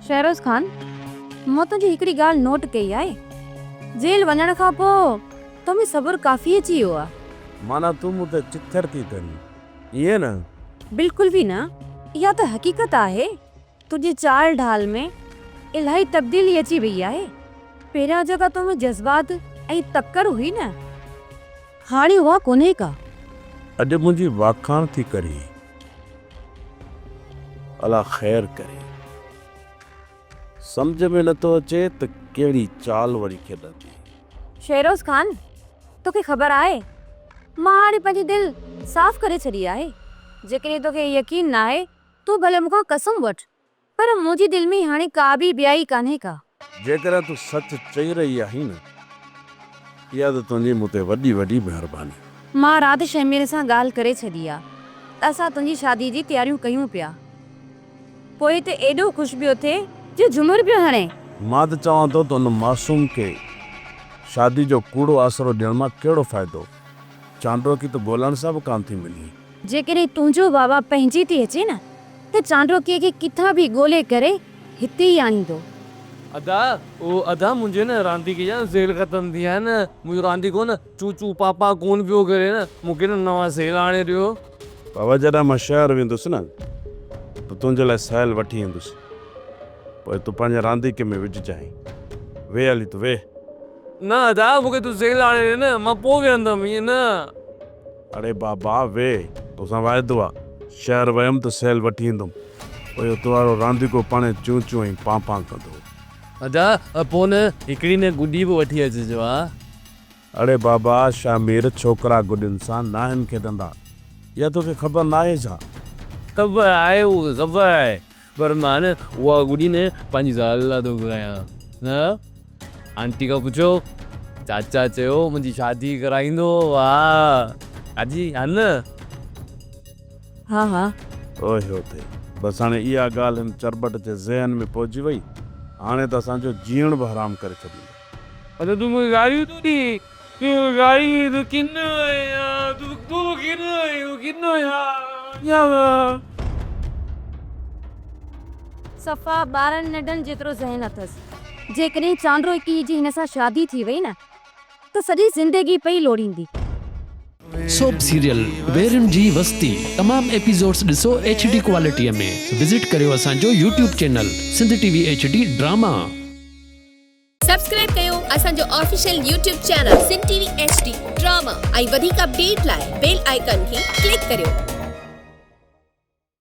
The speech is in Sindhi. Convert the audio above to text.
شهروز خان، مون تنهنجي هڪڙي ڳالهه نوٽ ڪئي آهي. جيل وڃڻ کان پوء تو ۾ صبر ڪافي اچي ويو آهي. معنيٰ تون مون تي چٿر ٿي ڪرين، ائين نه؟ بلڪل به نه، اها ته حقيقت آهي. تنهنجي چال ڍال ۾ الاهي تبديلي اچي وئي آهي. پهريان جيڪا تو ۾ جذبات ۽ تڪڙ هئي نه، هاڻي اها ڪونهي ڪا. اڄ منهنجي واکاڻ ٿي ڪرين. الله خير ڪري. سمجهه ۾ نٿو اچي ته ڪهڙي چال وري کيڏندي. شهروز خان، توکي خبر آهي، مان هاڻي پنهنجي دل صاف ڪري ڇڏي آهي. جيڪڏهن توکي يقين ناهي، تون ڀلي مون کان قسم وٺ، پر منهنجي دل ۾ هاڻي ڪا به ٻيائي ڪانهي ڪا. جيڪڏهن تون سچ چئي رهي آهين نه، اها ته تنهنجي مون تي وڏي وڏي مهرباني. مان رات شهمير سان ڳالهه ڪري ڇڏي آ ته اسان تنهنجي شادي جي تياريون ڪيون پيا. پوء ته ايڏو خوش پيو ٿئي جو جهمر پيو هڻي. مان ته چوان ٿو ته ان معصوم کي شادي جو ڪوڙو آسرو ڏيڻ مان ڪهڙو فائدو؟ چانڊوڪي ته ڳولڻ سان به ڪانه ٿي ملي. جيڪڏهن تنهنجو بابا پنهنجي تي اچي نه ته چانڊوڪيء کي ڪٿان به ڳولي ڪري هتي ئي آڻيندو. ادا او ادا منهنجي نه رانديڪي جا سيل ختم ٿي ويا آهن منهنجو رانديڪو نه چون چون پا پا ڪون پيو ڪري نه مون کي نه نوان سيل آڻي ڏيو. بابا جڏهن مان شهر ويندس نه ته تنهنجي لاء سيل وٺي ايندس پوء تون پنهنجي رانديڪي ۾ وجهجانء. ويهه هلي تون ويهه. نه ادا مون کي تون سيل آڻي ڏي نه مان پوء ويهندم ائين نه. اڙي بابا ويهه توسان واعدو آ شهر ويم ته سيل وٺي ايندم پوء اهو توهارو رانديڪو پاڻهي چون چون ۽ پان پان ڪندو. ادا پوء نه هڪڙي نه گڏي به وٺي اچجو ها. اڙي بابا شاهمير ڇوڪرا گڏين سان ناهن کيڏندا اها توکي خبر ناهي ڇا؟ خبر آهي اها خبر آهي پر مان نه اها گڏي نه پنهنجي زال لاء ٿو گهرايان نه آنٽي کان پڇو چاچا چيو منهنجي شادي ڪرائيندو واهه چاچي ها نه. ها ها. اوهي اٿئي. بس هاڻي اها ڳالهه هن چرٻٽ جي ذهن ۾ پهچي وئي. هاڻي ته اسان جو جيئڻ به حرام ڪري ڇڏيندو. ادا تون مون کي گاريون ٿو ڏين. تون مون کي گاريون ڏين تون ڪنو آهين تون تون ڪنو آهين تون ڪنو آهين. صفا ٻارن ننڍن جيترو ذهن اٿس. جيڪڏهن چانڊروڪيء جي هن سان شادي ٿي وئي نه ته سڄي زندگي پئي لوڙيندي. سوپ سيريل ويرين جي وستي تمام ايپيسوڊس ڏسو ايڇ ڊي ڪوالٽي ۾ وزٽ ڪريو اسان جو YouTube channel Sindh T V H D drama. Subscribe ڪيو اسان جو official YouTube channel Sindh T V H D drama ۽ وڌيڪ اپڊيٽ لاء بيل آئيڪان کي ڪلڪ ڪريو.